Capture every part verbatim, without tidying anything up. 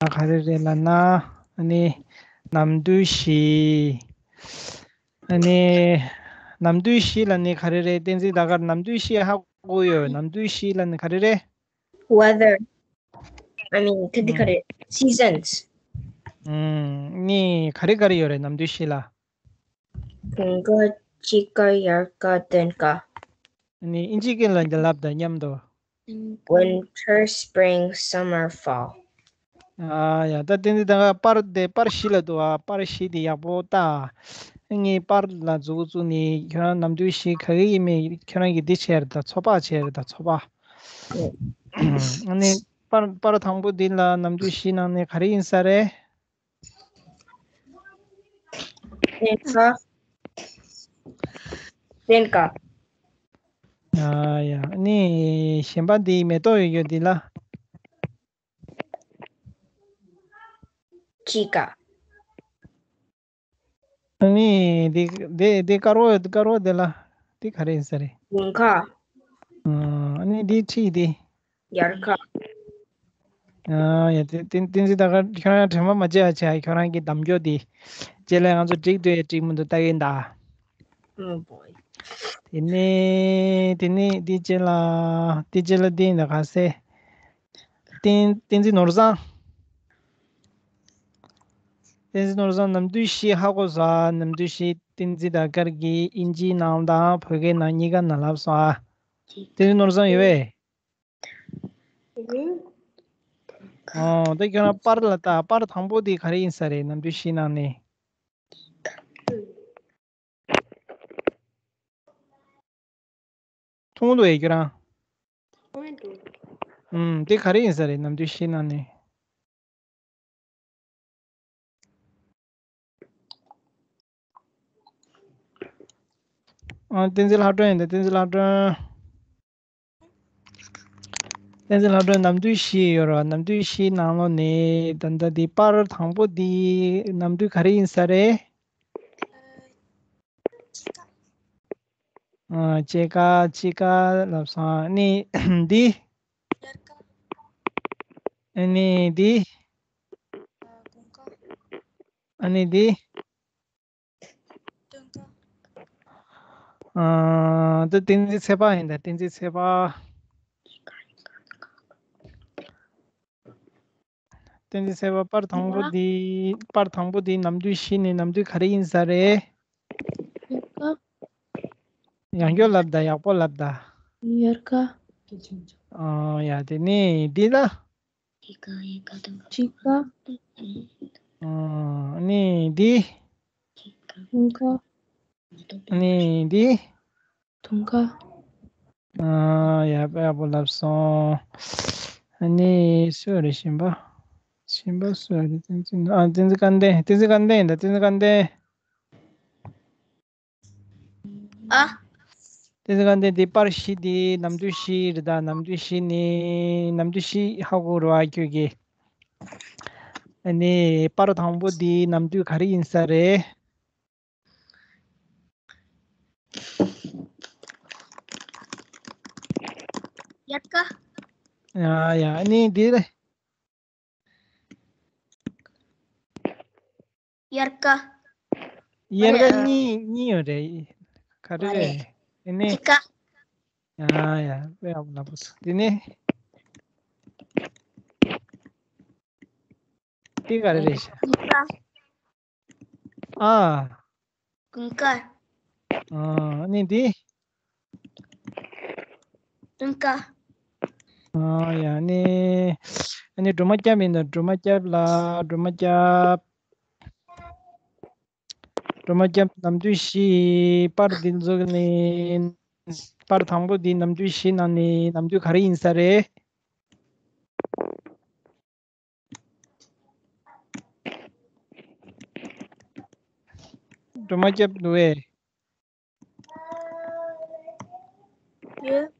ག་རེ་རེད་ལབ་ན། ཨ་ནི་ནམ་དུས་བཞི། ཨ་ནི་ནམ་དུས་བཞི་ལབ་ནི་ག་རེ་རེད། བསྟན་འཛིན་ཟླ་དཀར་ནམ་དུས་བཞི་ཧ་གོ་ཡོད། ནམ་དུས་བཞི་ལབ་ནི་ག་རེ་རེད། Weather. I mean, ཁ་འདི་ག་རེད། Seasons. ཨུམ། ནི་ག་རེ་ག་རེ་ཡོད་རེད་ནམ་དུས་བཞི་ལ། དགུན་ཁ། དཔྱིད་ཀ། དབྱར་ཁ། སྟོན་ཁ། ནི་ཨིན་ཇི་སྐད་ལ་འདི་ལབ་དང་མཉམ་དུ། Winter, spring, summer, fall. ཨ་ཡ། ད་དེ་འདི་ད་ག་པར་དེ་པར་བཞི་ལ་འདུག་ཨ། པར་བཞི་དེ་ཡག་པོ་ལྟ། ངས་པར་ལ་མཛུབ་བཙུགས་ནས་ཁྱོད་རང་ནམ་དུས་བཞི་ག་གི་ཡིན་མིན་ཁྱོད་རང་གིས་འདི་བྱས་རེད་ད། ཚོད་དཔག་བྱས་རེད་ད། ཚོད་དཔག་ཨ་ནི་པར་པར་དང་པོ་འདི་ལ་ནམ་དུས་བཞི་ནང་ནས་ག་རེ་ཡིན་ས་རེད། སྟོན་ཁ། སྟོན་ཁ། ཨ་ཡ། ཨ་ནི་གཞན་པ་འདི་མེ་ཏོག་ཡོད་ཡོད་འདི་ལ། དཔྱིད་ཀ། ཨ་ནི་འདི་འདི་འདི་དཀར་པོ་དཀར་པོ་འདི་ལ་འདི་ག་རེ་ཡིན་ས་རེད། དགུན་ཁ། ཨ་ནི་འདི་འཁྲིས་འདི། དབྱར་ཁ། ཨ་ཡ། དེ་དེ་བསྟན་འཛིན་ཟླ་དཀར་ཁྱོད་རང་དྲན་པ་མ་བརྗེད་ཨ། བྱས་ཁྱོད་རང་གི་གདམ་སྐྱོར་འདི་རྗེས་ལ་ང་ཚོ་འགྲིག་འདུག་ཡ་འགྲིག་མི་འདུག་ལྟ་གིན་ད། Oh boy. དེ་ནས་དེ་ནས་དེ་རྗེས་ལ་དེ་རྗེས་ལ་དེ་ཡིན་ད་ག་ཟེ། བསྟན་བསྟན་འཛིན་ནོར་བཟང་། བསྟན་འཛིན་ནོར་བཟང་ནམ་དུས་བཞི་ཧ་གོ་སོང་ཨ། ནམ་དུས་བཞི་བསྟན་འཛིན་ཟླ་དཀར་གྱིས་དབྱིན་ཇིའི་ནང་དང་བོད་སྐད་ནང་གཉིས་ཀ་ནང་ལབ་སོང་ཨ། བསྟན་འཛིན་ནོར་བཟང་ཡོད་པས། ཨོ་ད་ཁྱོད་རང་པར་ལ་ལྟ། པར་དང་པོ་དེ་ག་རེ་ཡིན་ས་རེད་ནམ་དུས་བཞི་ནང་ནས། མཐོང་འདུག་ཨེ་ཁྱོད་རང་། མཐོང་འདུག་ཨུམ། དེ་ག་རེ་ཡིན་ས་རེད་ནམ་དུས་བཞི་ནང་ནས། ཨ། བསྟན་འཛིན་ལྷ་སྒྲོན་ཡིན་ད། བསྟན་འཛིན་ལྷ་སྒྲོན། བསྟན་འཛིན་ལྷ་སྒྲོན་ནམ་དུས་བཞི་ཡོད་རེད་བ། ནམ་དུས་བཞིའི་ནང་ལོགས་ནས་ད་ལྟ་འདི་པར་དང་པོ་འདི་ནམ་དུས་ག་རེ་ཡིན་ས་རེད། ཨ། དཔྱིད་ཀ། དཔྱིད་ཀ་ལབ་སོང་། ཨ་ནི་འདི། ཨ་ནི་འདི། ཨ་ནི་འདི། ཨ། ད་བསྟན་འཛིན་ཚེ་དཔག་ཡིན་ད། བསྟན་འཛིན་ཚེ་དཔག་བསྟན་འཛིན་ཚེ་དཔག་པར་དང་པོ་འདི། པར་དང་པོ་འདི་ནམ་དུས་བཞི་ནས་ནམ་དུས་ག་རེ་ཡིན་ས་རེད། དབྱར་ཁ། ཡང་སྐྱར་ལབ་ད། ཡག་པོ་ལབ་ད། དབྱར་ཁ། ཨ། ཡ། དེ་ནས་འདི་ལ། དཔྱིད་ཀ། དབྱར་ཁ། སྟོན་ཁ། དཔྱིད་ཀ། ཨ་ནི་འདི། དགུན་ཁ། ཨ་ནི་འདི། དུང་ཁ། ཨ། ཡག་པོ་ཡག་པོ་ལབ་སོང་། ཨ་ནི་སུ་རེད་གཞན་པ། གཞན་པ་སུ་རེད། བསྟན་འཛིན། ཨ། བསྟན་འཛིན་སྐལ་ལྡན། བསྟན་འཛིན་སྐལ་ལྡན་ཡིན་ད། བསྟན་འཛིན་སྐལ་ལྡན། ཨ། བསྟན་འཛིན་སྐལ་ལྡན། འདི་པར་བཞི་འདི་ནམ་དུས་བཞི་རེད་ད། ནམ་དུས་བཞི་ནི་ནམ་དུས་བཞི་ཧ་གོ་རེད་བ་ཁྱོད་ཀྱིས། ཨ་ནི་པར་དང་པོ་འདི་ནམ་དུས་ག་རེ་ཡིན་ས་རེད། དབྱར་ཁ། ཡ་ཡ། ཨ་ནི་འདི་རེད། དབྱར་ཁ། དབྱར་ཁ་གཉིས་གཉིས་ཡོད་རེད། ག་རེ་རེད། ཨ་ནི། དཔྱིད་ཀ། ཡ་ཡ། དཔེ་ཡག་པོ་ལབ་སོང་། དེ་ནས། དེ་ག་རེ་རེད་ཤག་དགུན་ཁ། ཨ། དགུན་ཁ། ཨ་ནི་འདི། སྟོན་ཁ། ཨ་ཡ། ཨ་ནི། ཨ་ནི་སྒྲོལ་མ་སྐྱབས་ཡིན་ད། སྒྲོལ་མ་སྐྱབས་ལ། སྒྲོལ་མ་སྐྱབས། སྒྲོལ་མ་སྐྱབས་ནམ་དུས་བཞི། པར་འདི་ཚོ་ནི། པར་དང་པོ་འདི་ནམ་དུས་བཞི་ནང་ནས་ནམ་དུས་ག་རེ་ཡིན་ས་རེད། སྒྲོལ་མ་སྐྱབས་འདུག་གས། ཡོད།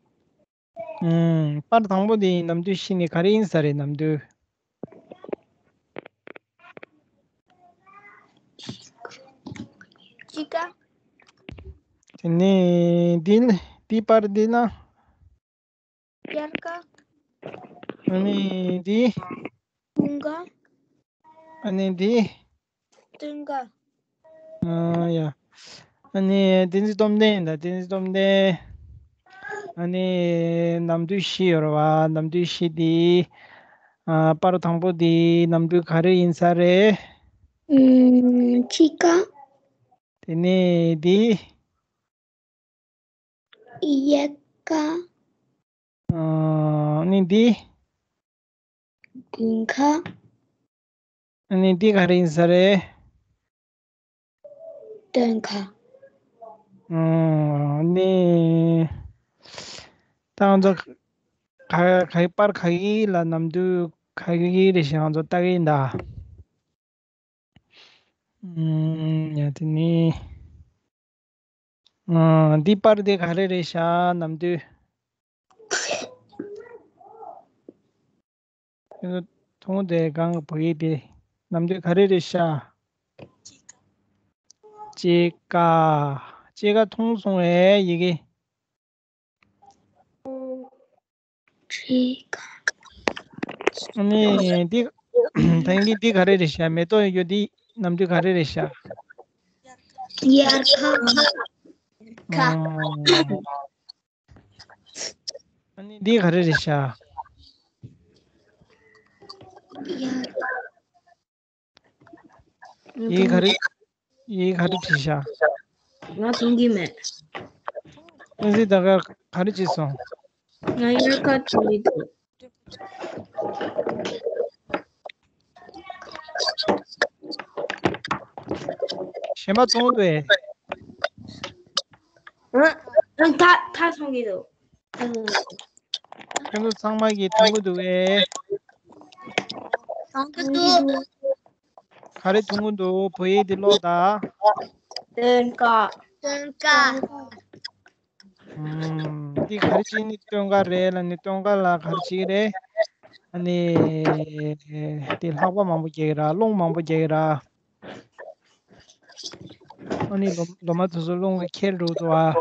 ཨུམ། པར་དང་པོ་འདི་ནམ་དུས་བཞི་ནས་ག་རེ་ཡིན་ས་རེད་ནམ་དུས། དཔྱིད་ཀ། དེ་ནས་འདི་ནི་འདི་པར་འདི་ན། དབྱར་ཁ། ཨ་ནི་འདི། དགུན་ཁ། ཨ་ནི་འདི། སྟོན་ཀ། ཨ་ཡ། ཨ་ནི་བསྟན་འཛིན་སྟོབས་ལྡན་ཡིན་ད། བསྟན་འཛིན་སྟོབས་ལྡན། ཨ་ནི་ནམ་དུས་བཞི་ཡོད་རེད་བ། ནམ་དུས་བཞི་འདི། ཨ། པར་དང་པོ་འདི་ནམ་དུས་ག་རེ་ཡིན་ས་རེད། ཨུམ། དཔྱིད་ཀ། དེ་ནས་འདི། དབྱར་ཁ། ཨ་ནི་འདི། དགུན་ཁ། ཨ་ནི་འདི་ག་རེ་ཡིན་ས་རེད། སྟོན་ཁ། ཨ་ནི། ད་ང་ཚོ་ག་ག་པར་ག་གི་ལ་ནམ་དུས་ག་གི་རེད་ཤག་ང་ཚོ་ལྟ་གི་ཡིན་ད། ཨུམ། ཡ་དེ་ནི། ཨ། འདི་པར་དེ་ག་རེ་རེད་ཤག་ནམ་དུས། ཁྱོད་ཚོ་མཐོང་དེ་གང་གི་བོད་ཡིག་དེ་ནམ་དུས་ག་རེ་རེད་ཤག་དཔྱིད་ཀ། དཔྱིད་ཀ་མཐོང་སོང་ངས་ཡི་གེ། དཔྱིད་ཀ། ཨ་ནི་འདི། ད་ཡིན་གྱི་འདི་ག་རེ་རེད་ཤག་མེ་ཏོག་ཡོད་རྒྱུ་འདི་ནམ་དུས་ག་རེ་རེད་ཤག་དབྱར་ཁ། ཁ། ཨ་ནི་འདི་ག་རེ་རེད་ཤག་དབྱར། ཡིག་ག་རེ། ཡིག་ག་རེ་བྲིས་ཤག་ང་མཐོང་གི་མེད། ཨ་ཙི། ད་ག་ག་རེ་བྲིས་སོང་། ང་དབྱར་ཁ་བྲིས་འདུག་གཞན་པ་མཐོང་འདུག་ཨེ། ཨ། ཨ། ད་ད་མཐོང་གི་འདུག་ཁྱོད་ཚོ་ཚང་མ་གིས་མཐོང་གི་འདུག་གས། མཐོང་གི་འདུག་ག་རེ་མཐོང་གི་འདུག་བོད་ཡིག་འདི་ཀློག་དང་། སྟོན་ཀ། སྟོན་ཀ། ཨུམ། འདི་ག་རེ་བྱས་ནས་སྟོན་ཀ་རེད་ལབ་ནས་སྟོན་ཀ་ལ་ག་རེ་བྱེད་ཀྱི་རེད། ཨ་ནི། འདི་ལྷགས་པ་མང་པོ་རྒྱག་གི་ར། རླུང་མང་པོ་རྒྱག་གི་ར། ཨ་ནི་ལོ་ལོ་མ་དེ་ཚོ་རླུང་གིས་ཁྱེར་འགྲོ་འདུག་ཨ།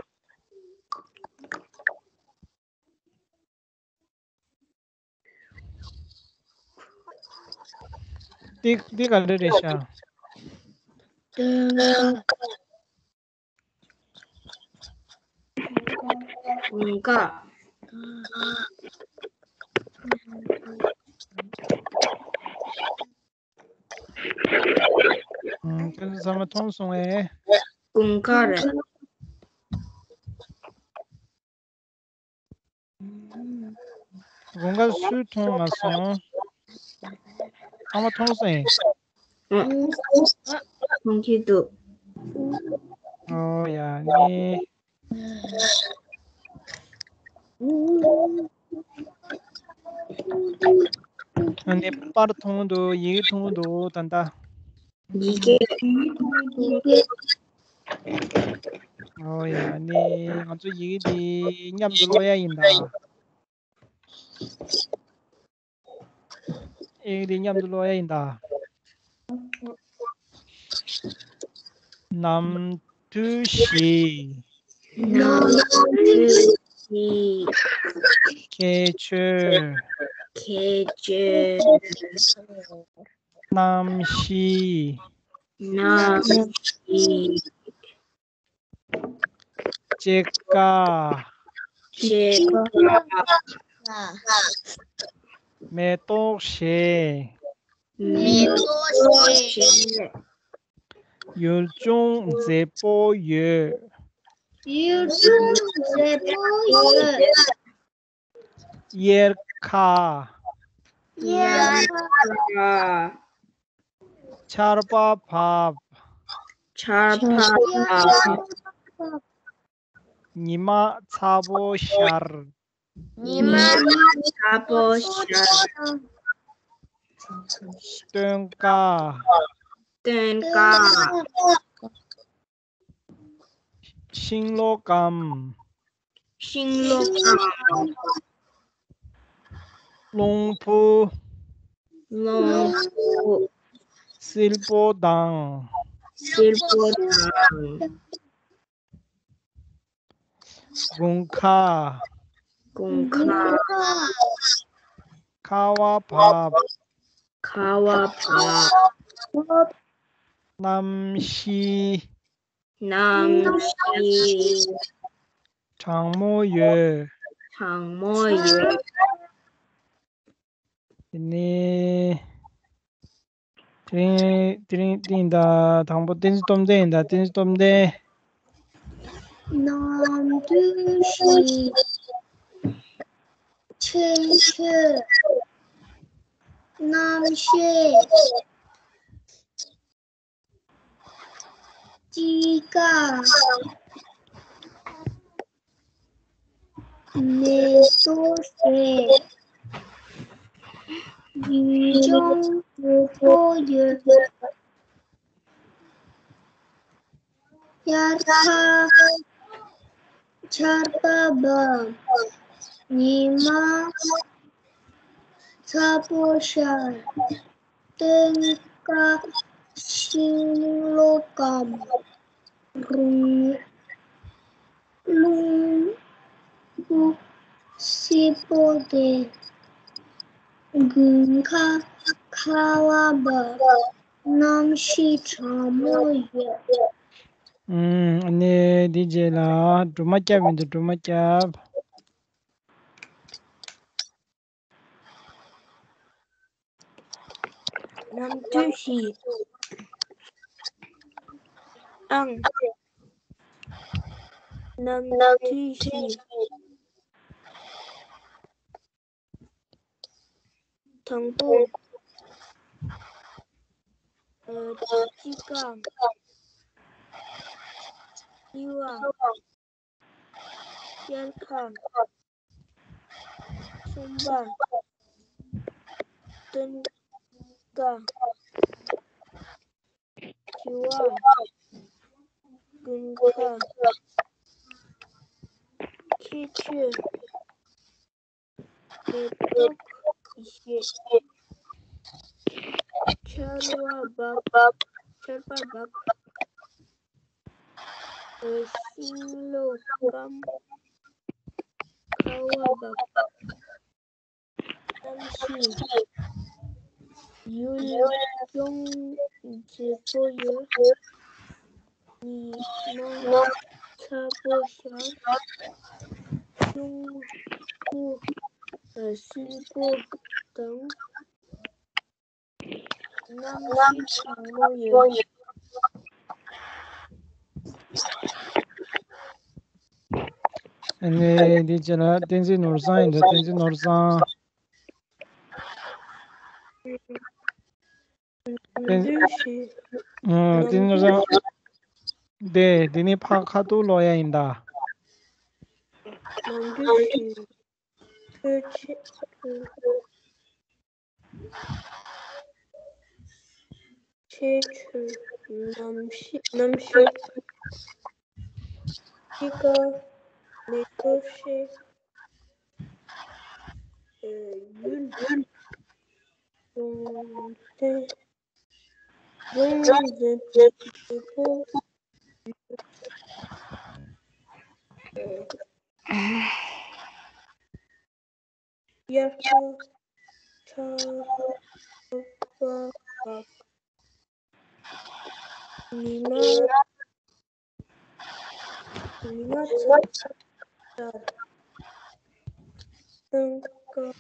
འདི་འདི་ག་འདྲ་རེད་ཤག་དགུན་ཁ། ཨང་། ཁྱེད་ཚོ་ཚང་མ་མཐོང་སོང་ངས། དགུན་ཁ་རེད། དགུན་ཁ་སུས་མཐོང་མ་སོང་། ཚང་མ་མཐོང་སོང་ངས། ཨང་། མཐོང་གི་འདུག་ཨོ་ཡ་ནི། ཨ་ནི་པར་མཐོང་འདུག་ཡི་གེ་མཐོང་འདུག་ད་ལྟ། ཡི་གེ། ཡི་གེ། ཨོ་ཡ་ནི་ང་ཚོ་ཡི་གེ་འདི་མཉམ་དུ་ཀློག་ཡ་ཡིན་ད། ཨེ། འདི་མཉམ་དུ་ཀློག་ཡ་ཡིན་ད། ནམ་དུས་བཞི། ནམ་དུས་བཞི། ཁྱད་ཆོས། ཁྱད་ཆོས། གནམ་གཤིས། གནམ་གཤིས། དཔྱིད་ཀ། དཔྱིད་ཀ། མེ་ཏོག་བཞད། མེ་ཏོག་བཞད། ཡུལ་ལྗོངས་མཛེས་པོ་ཡོད། ཡུལ་ལྗོངས་མཛེས་པོ་ཡོད། དབྱར་ཁ། དབྱར་ཁ། ཆར་པ་བབས། ཆར་པ་བབས། ཉི་མ་ཚ་པོ་ཤར། ཉི་མ་ཚ་པོ་ཤར། སྟོན་ཀ། སྟོན་ཀ། ཤིང་ལོ་སྐམ། ཤིང་ལོ་སྐམ། རླུང་བུ། རླུང་བུ། བསིལ་པོ་དང་། བསིལ་པོ་དང་། དགུན་ཁ། དགུན་ཁ། ཁ་བ་བབས། ཁ་བ་བབས། ཐོབ། གནམ་གཤིས། གནམ་གཤིས། གྲང་མོ་ཡོད། གྲང་མོ་ཡོད། དེ་ནས། དེ་རིང་དེ་རིང་དེ་ཡིན་ད། དང་པོ་བསྟན་འཛིན་སྟོབས་ལྡན་ཡིན་ད། བསྟན་འཛིན་སྟོབས་ལྡན། གནམ་གྲུ་བཞི། ཁྱད་ཆོས། གནམ་གཤིས། དཔྱིད་ཀ། མེ་ཏོག་བཞད། ཡུལ་ལྗོངས་ཡག་པོ་ཡོད། དབྱར་ཁ། ཆར་པ་འབབ། ཉི་མ་ཚ་པོ་ཤར། སྟོན་ཁ་ཤིང་ལོ་སྐམ། རླུང་རླུང་བུ་བསིལ་པོ་ལྡིར། དགུན་ཁ་ཁ་བ་འབབ། གནམ་གཤིས་གྲང་མོ་ཡོད། ཨུམ། ཨ་ནི་འདི་རྗེས་ལ་སྦྲུམ་མ་སྐྱབས་ཡིན་འདུག་སྦྲུམ་མ་སྐྱབས། གནམ་གྲུ་བཞི། ཨང་། གནམ་གྲུ་བཞི། དང་པོ། ཨ། དཔྱིད་ཀ། གཉིས་པ། དབྱར་ཁ། གསུམ་པ། སྟོན་ཁ། བཞི་པ། དགུན་ཁ། ཁྱད་ཆོས། མེ་ཏོག་བཞད། ཆར་པ་འབབ། ཆར་པ་འབབ། ཤིང་ལོ་སྐམ། ཁ་བ་འབབ། གནམ་གཤིས། ཡུལ་ལྗོངས་ཡག་པོ་ཡོད། ཉི་མ་ཚ་པོ་ཤར། རླུང་བུ་བསིལ་པོ་དང་། གནམ་གཤིས་གྲང་མོ་ཡོད། ཨ་ནི་འདི་རྗེས་ལ་བསྟན་འཛིན་ནོར་བཟང་ཡིན་འདུག་བསྟན་འཛིན་ནོར་བཟང་། བསྟན་འཛིན། ཨ། བསྟན་འཛིན་ནོར་བཟང་། དེ་དེ་ནི་ཕ་ཁ་ཐུག་ཀློག་ཡ་ཡིན་ད། ནམ་གྲུ་བཞི། ཁྱད་ཆོས། ཁྱད་ཆོས། གནམ་གཤིས། གནམ་གཤིས། དཔྱིད་ཀ། མེ་ཏོག་བཞད། ཡུལ། ཡུལ་ལྗོངས་ཡག་པོ། དབྱར་ཁ། ཆར་པ་འབབ། ཉི་མ། ཉི་མ་ཚ་པོ་ཤར། སྟོན་ཁ།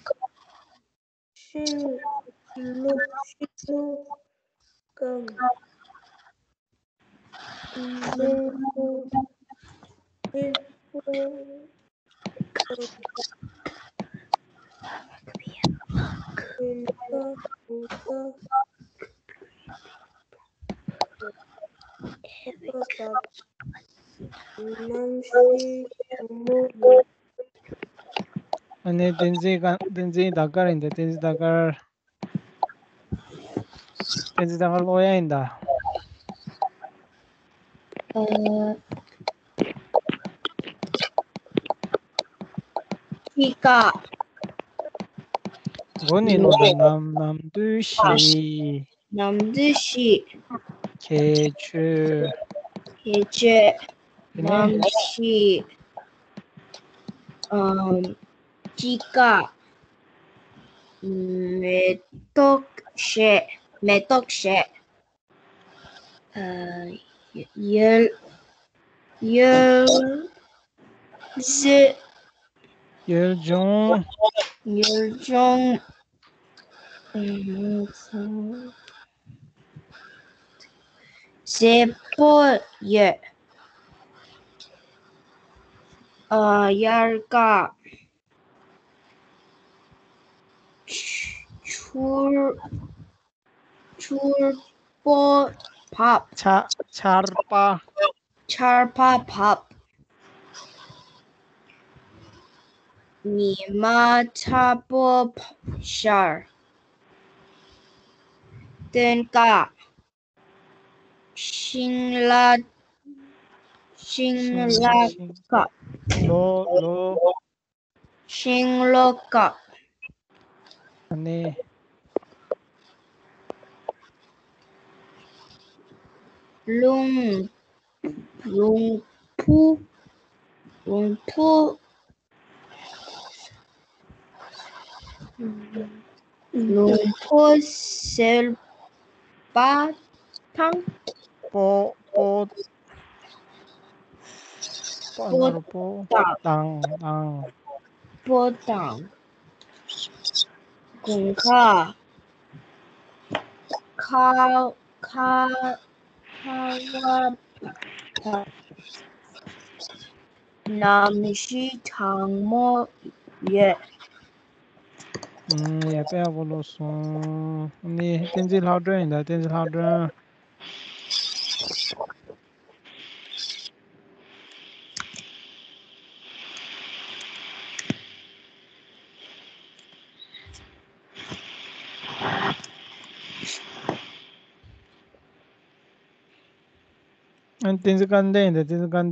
ཤིང་ལོ། ཤིང་ལོ་སྐམ། རླུང་བུ་བསིལ་པོ། དགུན་ཁ། དགུན་ཁ། ཆར་པ་འབབ། གནམ་གཤིས་གྲང་མོ་ཡོད། ཨ་ནི་བསྟན་འཛིན་ག- བསྟན་འཛིན་ཟླ་དཀར་ཡིན་ད། བསྟན་འཛིན་ཟླ་དཀར། བསྟན་འཛིན་ཟླ་དཀར་ཀློག་ཡ་ཡིན་ད། ཨ། དཔྱིད་ཀ། འགོ་ནས་ཀློག་ད། གནམ། གནམ་གྲུ་བཞི། གནམ་གྲུ་བཞི། ཁྱད་ཆོས། ཁྱད་ཆོས། དེ་ནས། གནམ་གཤིས། ཨམ། དཔྱིད་ཀ། མེ་ཏོག་བཞད། མེ་ཏོག་བཞད། ཨ། ཡོལ། ཡོལ་ཟེ། ཡུལ་ལྗོངས། ཡུལ་ལྗོངས། ཨ། ཟེར་པོ་ཡོད། ཨ། དབྱར་ཁ། ཆུ། ཆུར། ཆུར་པོ་བབས། ཆ། ཆར་པ། ཆར་པ་བབས། ཉི་མ་ཚ་པོ་ཤར། སྟོན་ཁ། ཤིང་ལ། ཤིང་ལ་ཤིང་། སྐབས། ལོ། ལོ། ཤིང་ལོ་སྐབས། ཨ་ནི། རླུང་། རླུང་བུ། རླུང་བུ། རླུང་བུ་བསིལ་བ་དང་། སྤོ། སྤོ། སྤོ། སྤོ་ནོར་སྤོ། དང་། དང་། དང་། སྤོ་དང་། དགུན་ཁ། ཁ། ཁ། ཁ་བ་བབས། གནམ་གཤིས་གྲང་མོ་ཡོད། ཨུམ། ཡ། དཔེ་ཡག་པོ་ཀློག་སོང་། ནི་བསྟན་འཛིན་ལྷག་སྒྲོན་ཡིན་ད། བསྟན་འཛིན་ལྷག་སྒྲོན། ཨ། བསྟན་འཛིན་སྐལ་ལྡན་ཡིན་ད། བསྟན་འཛིན་སྐལ་ལྡན།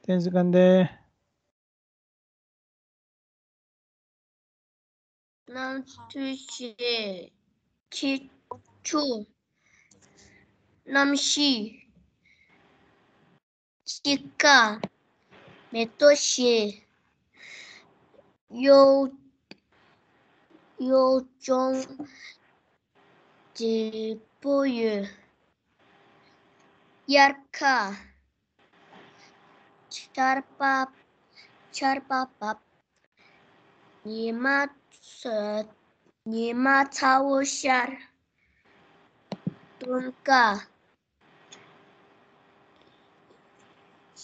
བསྟན་འཛིན་སྐལ་ལྡན། གནམ་དུ་བྱེད། ཁྱི་ཆུ། གནམ་གཤིས། དཔྱིད་ཀ། མེ་ཏོག་བཞད། ཡུལ། ཡུལ་ལྗོངས། བདེ་པོ་ཡོད། དབྱར་ཁ། ཆར་པ། ཆར་པ་བབས། ཉི་མ་ཚ། ཉི་མ་ཚ་བོ་ཤར། སྟོན་ཁ།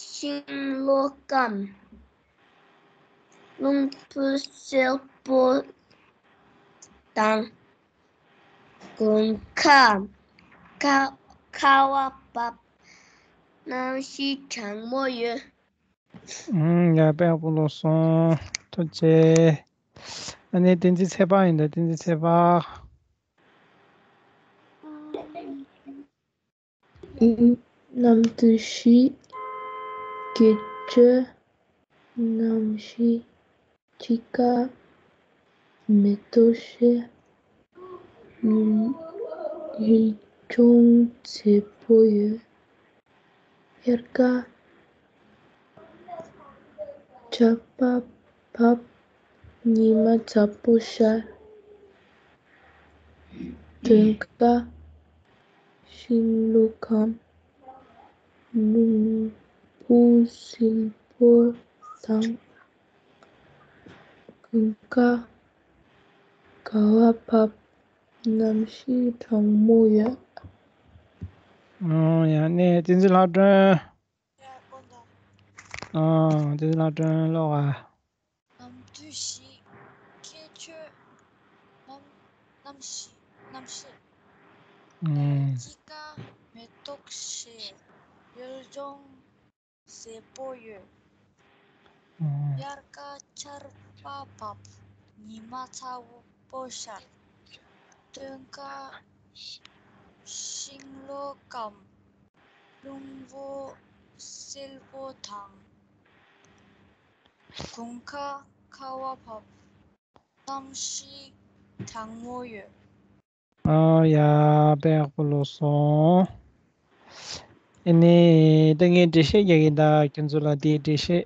ཤིང་ལོ་སྐམ། རླུང་བུ་བསིལ་པོ་དང་། དགུན་ཁ། ཁ། ཁ་བ་བབས། གནམ་གཤིས་གྲང་མོ་ཡོད། ཨུམ། ཡ། དཔེ་ཡག་པོ་ཀློག་སོང་། ཐུགས་རྗེ་ཆེ། ཨ་ནི་བསྟན་འཛིན་ཚེ་དཔག་ཡིན་ད། བསྟན་འཛིན་ཚེ་དཔག། གནམ་དུ་བྱེད། སྐད་ཅོར། གནམ་གཤིས། དཔྱིད་ཀ། མེ་ཏོག་བཞད། ཡུལ། ཡུལ་ལྗོངས་བདེ་པོ་ཡོད། དབྱར་ཁ། ཆར་པ་བབས། ཉི་མ་ཚ་པོ་ཤར། སྟོན་ཁ། ཤིང་ལོ་སྐམ། རླུང་བུ་བསིལ་པོ་དང་། དགུན་ཁ། ཁ་བ་བབས། གནམ་གཤིས་གྲང་མོ་ཡོད། ཨོ་ཡ། ནས་བསྟན་འཛིན་ལྷག་སྒྲོན། ཨོ། བསྟན་འཛིན་ལྷག་སྒྲོན་ཀློག་ཨ། གནམ་དུ་བྱེད། ཁྱི་ཆུ། གནམ། གནམ་གཤིས། གནམ་གཤིས། ཨུམ། དཔྱིད་ཀ། མེ་ཏོག་བཞད། ཡུལ་ལྗོངས་བདེ་པོ་ཡོད། ཨུམ། དབྱར་ཁ། ཆར་པ་བབས། ཉི་མ་ཚ་པོ་ཤར། སྟོན་ཁ། ཤིང་ལོ་སྐམ། རླུང་བུ་བསིལ་པོ་དང་། དགུན་ཁ། ཁ་བ་བབས། གནམ་གཤིས་གྲང་མོ་ཡོད། ཨ་ཡ། དཔེ་ཡག་པོ་ཀློག་སོང་། ཨ་ནི་ད་ངས་འགྲེལ་བཤད་རྒྱག་གི་ཡིན་ད། ཁྱོད་ཚོ་ལ་དེའི་འགྲེལ་བཤད།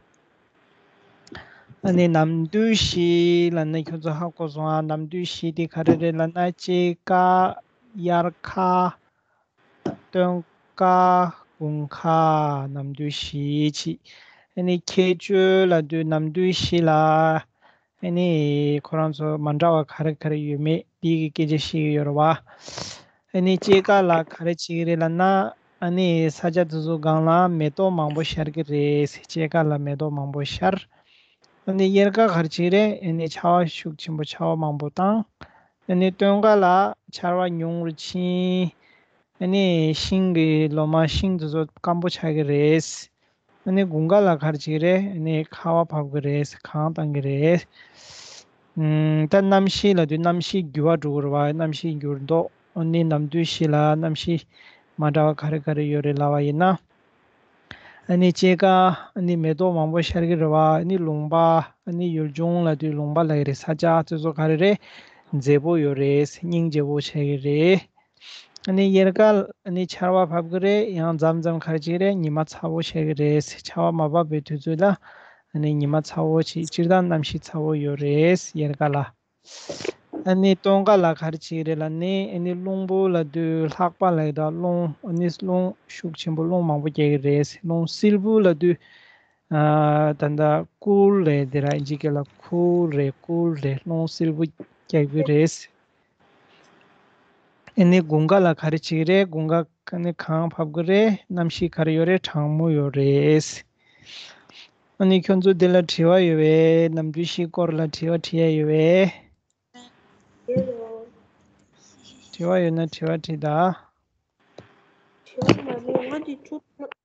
ཨ་ནི་ནམ་དུས་བཞི་ལབ་ན་ཁྱོད་ཚོ་ཧ་གོ་སོང་ཨ། ནམ་དུས་བཞི་དེ་ག་རེ་རེད་ལབ་ན་དཔྱིད་ཀ། དབྱར་ཁ། སྟོན་ཁ། དགུན་ཁ། ནམ་དུས་བཞི་ཅིག་ཨ་ནི་ཁྱད་ཆོས་ལབ་དུས་ནམ་དུས་བཞི་ལ་ཨ་ནི་ཁོ་རང་ཚོ་མ་འདྲ་བ་ག་རེ་ག་རེ་ཡོད་མེད་འདི་གི་སྐད་ཆ་བཤད་ཀྱི་ཡོད་རེད་བ། ཨ་ནི་དཔྱིད་ཀ་ལ་ག་རེ་བྱེད་ཀྱི་རེད་ལབ་ན། ཨ་ནི་ས་ཆ་དེ་ཚོ་སྒང་ལ་མེ་ཏོག་མང་པོ་ཤར་གྱི་རེད། དཔྱིད་ཀ་ལ་མེ་ཏོག་མང་པོ་ཤར། ཨ་ནི་དབྱར་ཁ་ག་རེ་བྱེད་ཀྱི་རེད། ཨ་ནི་ཆར་པ་ཤུགས་ཆེན་པོ་ཆར་པ་མང་པོ་བཏང་། ཨ་ནི་སྟོན་ཁ་ལ་ཆར་པ་ཉུང་རུ་ཕྱིན། ཨ་ནི་ཤིང་གི་ལོ་མ་ཤིང་དེ་ཚོ་སྐམ་པོ་ཆགས་ཀྱི་རེད། ཨ་ནི་དགུན་ཁ་ལ་ག་རེ་བྱེད་ཀྱི་རེད། ཨ་ནི་ཁ་བ་བབས་ཀྱི་རེད། གངས་བཏང་གི་རེད། ཨུམ། ད་གནམ་གཤིས་ལབ་དུས་གནམ་གཤིས་འགྱུར་བ་འགྲོ་གི་རེད་བ། གནམ་གཤིས་འགྱུར་མདོག་ཨ་ནི་ནམ་དུས་བཞི་ལ་གནམ་གཤིས་མ་འདྲ་བ་ག་རེ་ག་རེ་ཡོད་རེད་ལབ་པ་ཡིན་ན། ཨ་ནི་དཔྱིད་ཀ་ཨ་ནི་མེ་ཏོག་མང་པོ་ཤར་གྱི་རེད་བ། ཨ་ནི་ལུང་པ་ཨ་ནི་ཡུལ་ལྗོངས་ལབ་དུས་ལུང་པ་ལབ་ཀྱི་རེད། ས་ཆ་དེ་ཚོ་ག་རེ་རེད། མཛེས་པོ་ཡོད་རེད། སྙིང་རྗེ་པོ་ཆགས་ཀྱི་རེད། ཨ་ནི་དབྱར་ཁ་ཨ་ནི་ཆར་པ་བབས་ཀྱི་རེད། ཡང་མཚམས་མཚམས་ག་རེ་བྱེད་ཀྱི་རེད། ཉི་མ་ཚ་པོ་ཆགས་ཀྱི་རེད། ཆར་པ་མ་བབས་པའི་དུས་ཚོད་ལ་ཨ་ནི་ཉི་མ་ཚ་པོ་ཅིག་སྤྱིར་བཏང་གནམ་གཤིས་ཚ་པོ་ཡོད་རེད་དབྱར་ཁ་ལ། ཨ་ནི་སྟོན་ཁ་ལ་ག་རེ་བྱེད་ཀྱི་རེད་ལབ་ན། ཨ་ནི་རླུང་བུ་ལབ་དུས་ལྷགས་པ་ལབ་ཀྱི་འདུག་རླུང་ཨ་ནི་རླུང་ཤུགས་ཆེན་པོ་རླུང་མང་པོ་རྒྱག་གི་རེད། རླུང་བསིལ་པོ་ལབ་དུས་ཨ་ད་ལྟ་ཀུལ་རེད། དེ་ར་ཨིན་ཇི་སྐད་ལ་ཀུལ་རེད། ཀུལ་རེད། རླུང་བསིལ་པོ་རྒྱག་གི་རེད། ཨ་ནི་དགུན་ཁ་ལ་ག་རེ་བྱེད་ཀྱི་རེད། དགུན་ཁ་ཨ་ནི་གངས་བབས་ཀྱི་རེད། གནམ་གཤིས་ག་རེ་ཡོད་རེད། གྲང་མོ་ཡོད་རེད། ཨ་ནི་ཁྱོད་ཚོ་འདི་ལ་དྲི་བ་ཡོད་པས། ནམ་དུས་བཞིའི་སྐོར་ལ་དྲི་བ་དྲི་ཡ་ཡོད་པས། དྲི་བ་ཡོད་ན་དྲི་བ་དྲིས་དང་། དྲི་བ་མ་རེད། ང་འདི་ཁྱོད་